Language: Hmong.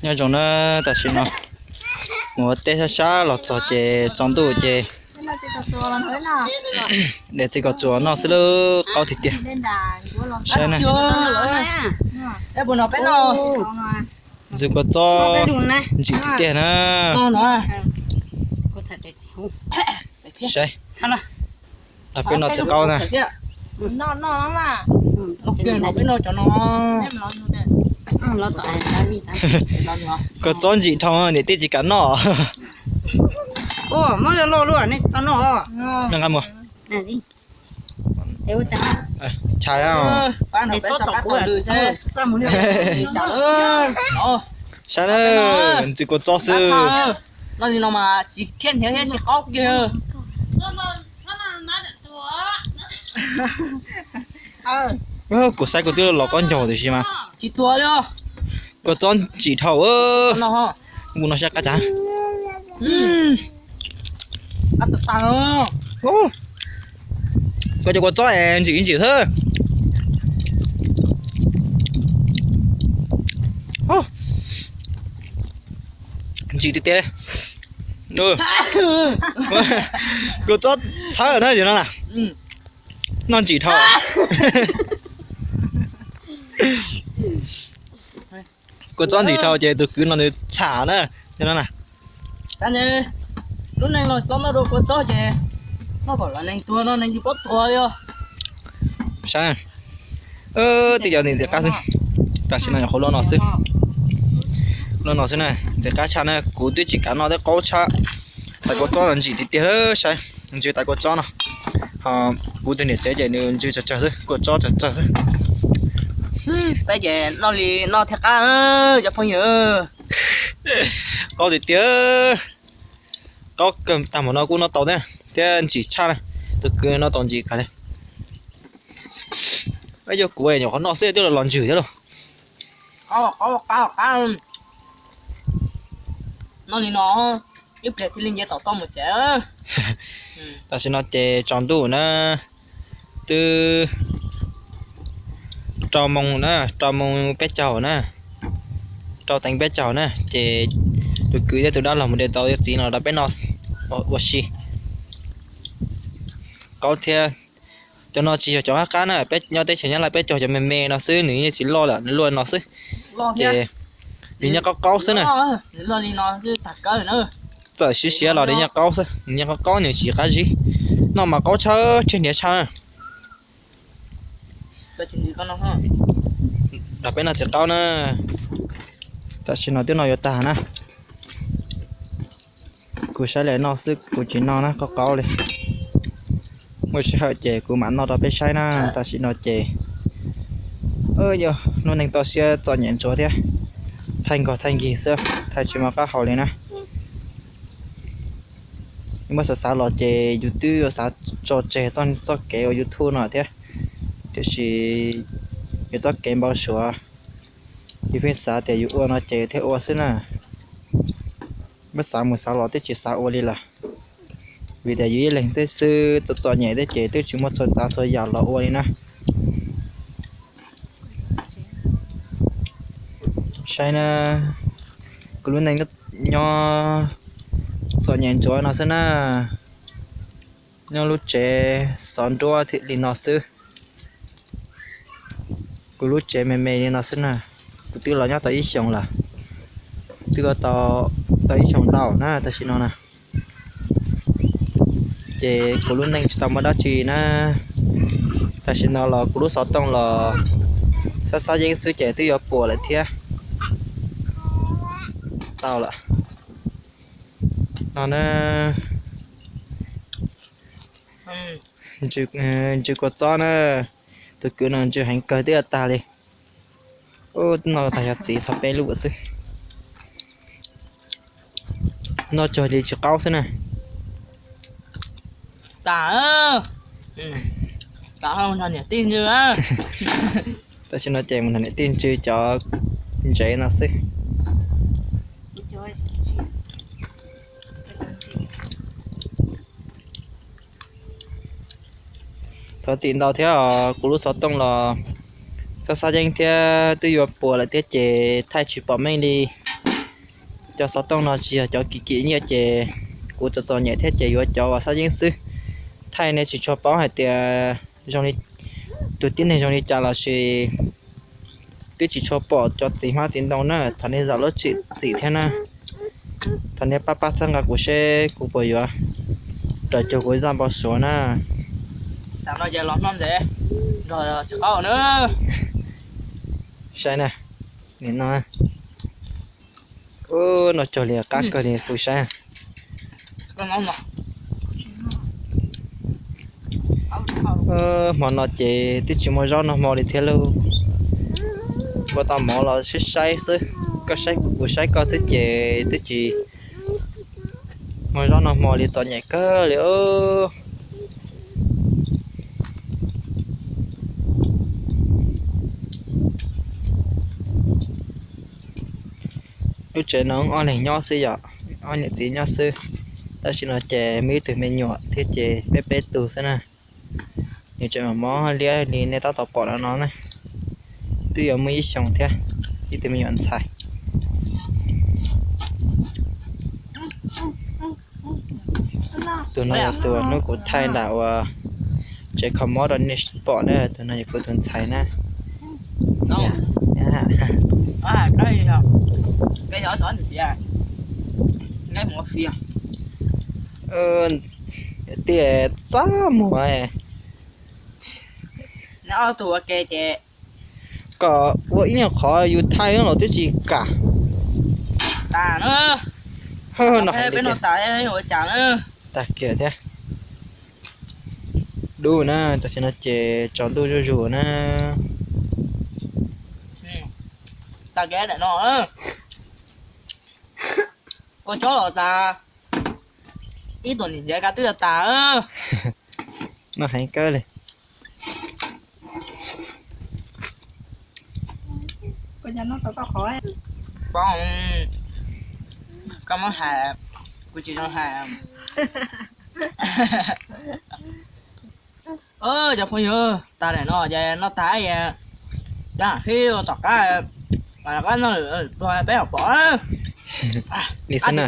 Nyob zoo na, tam sim no mus ua teb sab sab los txog ces tsaus ntuj ces de txiv kos txuas noj xwb lauj, qaub tiag tiag. Saib na, ntxim kua txob ntsim tiag tiag na. Saib, peb noj txiv qaub na. Kua txob ntsim dhau niam tij tsis kam noj. Nqa mus. Saib na, ntxim kua txob xwb. Kuv saib kuv twb los qaub ncaug tiam sis mas kua txob ntsim dhau. Mus no saib qab tsa. Koj cov kua txob es ntsim ntsim xwb. Ntsim tiag tiag. Kua txob txhawb na yog no na. Noj ntsim dhau. Kua txob ntsim dhau ces tus kwv no nws txham na, yog no na. Lub neej los tau noj dua kua txob ces noj kom los neeg tuag no neeg tsis paub tuag li os. Saib, twb cov ntxim qab xwb. Tam sim no nyuam qhuav luaj no xwb. Luaj no xwb na, ntxim qab tshaj na, kuv twb tsis kav noj thiab qaub tshaj. Tais kua txob los ntsim tiag tiag, saib, ntsws tais kua txob no. Ho kuv tus niam tsev ces nws ntsws tsawg tsawg xwb, kua txob tsawg tsawg xwb. Peb ces noj li noj thiaj qab, cov phooj ywg. Qaub tiag tiag, qaub kawg tag npaum no kuj noj tau thiab, thiab ntsim tshaj na, tus kwv noj tau ntsim kawg li. Yog kuv nyuam qhuav noj xwb twb los los ntsws thiab lauj. Noj li no, ib pliag thiaj li nce tom toj mus tsev. Tam sim no ces tsaus ntuj na, twb rau moos na, rau moos peb caug na, rau teev peb caug na, ces tus kwv thiab tus dab laug mus de tau cov txiv no rau peb noj ua si. Qaub thiab, cov no tsis yog cov qab qab na, peb nyob teb chaws Nyab Laj peb cog cov me me no xwb, nws yeej tsis loj lawm, nws luaj no xwb. Ces nws nyob qaub qaub xwb na. Txawm siav siav los nws nyob qaub xwb, nws nyob qaub qaub nws tsis qab zib. Noj mas qaub tshaj, tshiab hniav tshaj. Rau peb noj txiv qaub na. Tam sim no twb noj yuav tag na. Kuv saib li noj xwb kuv tsis noj na, qaub qaub li. Muaj sij hawm ces kuv mam noj rau peb saib na. Tam sim no ces yog lub neej toj siab txom nyem ntsuav thiab, thaij nkog thaij nkig xwb, thaij tsis muaj qab hau li na. Muab xav xav los ces yus twb yuav xav tso tseg txoj kev ua YouTube no thiab, tiam sis yus txoj kev npau suav, yus pheej xav tias yus ua no ces thiaj ua xwb na. Muab xav mus xav los twb tsis xav ua li lawm, vim tias yus ib leeg twb xwb, txom txom nyem thiab ces twb tsis muaj txhua tsav txhua yam los ua li na. Saib na, kuv lub neej nyob txom nyem ntsuav no xwb na. Nyob lub tsev xov nruab thiab li no xwb. Kuv lub tsev me me li no xwb na. Kuv twb los nyob tau ib xyoos lawm, twb tau ib xyoos ntau na tam sim no na. Ces kuv lub neej tsis tau muaj dab tsi na. Tam sim no los kuv lub xov tooj los xab xab yeeb xwb ces twb yuav puas lawm thiab. Tau lawm no na. Ntsws kua txob na, tus kwv no ntsws heev kawg twb yuav tag li. Ub, noj tag xyov txiv txog peb lub xwb. Noj cuag li tsis qaub xwb na. Tam sim no ces mus nrog niam tij ntsws cov ntsev no xwb. Thov txim ntau thiab os, kuv lub xov tooj los xab xab yeeb thiab twb yuav puas lawm thiab ces thaij tsis pom meej li. Cov xov tooj no tsis yog cov kim kim nyiaj ces kuv txom txom nyem thiab ces yuav cov uas xab yeeb xwb. Thaij nej tsis tshua paub hais tias zoo li, tus tib neeg zoo li cas los sis twb tsis tshua pom cov txiv hmab txiv ntoo na. Thov nej zam lub txim txim thiab na. Thov nej pab pab txhawb nqa kuv seb kuv puas yuav raws cuag kuv zaj npau suav na. Tam no ces los noj ntses nrog txiv qaub na. Saib na, nim no, ub, noj cuag li qab kawg li kuv saib. Hmo no ces twb tsis muaj zaub noj hmo li thiab lauj. Ua tau mov los saib saib xwb, koj saib kuv kuv saib koj xwb ces twb tsis muaj zaub noj hmo li, txom nyem kawg li. Lub tsev no ob leeg nyob xwb yom, ob niam txiv nyob xwb. Tam sim no ces muaj ib tug me nyuam thiab ces peb peb tug xwb na. Nws tseem mos mos liab li nej tab tom pom no no na. Twb yuav muaj ib xyoos thiab, ib tug me nyuam ntxhais. Tus no yog tus hnub kuv thaij nram uas tsev kho mob rau nej pom na, tus no yog kuv tus ntxhais na. Tias txaj muag. Kom ua ib nyuag qhov yus thaij los twb tsis kam. Tag kiag thiab. Dub na, tam sim no ces tsaus ntuj zuj zus na. Ua tsob los tas, ib tuam nim ntiav ka twb tas. Noj heev kawg li. Koj muab hais, kuv tsis zoo hais. Cov phooj ywg, tag lawm no ces noj tag, dab hib tom qab, qab no tuag peb los pom. Li xwb na.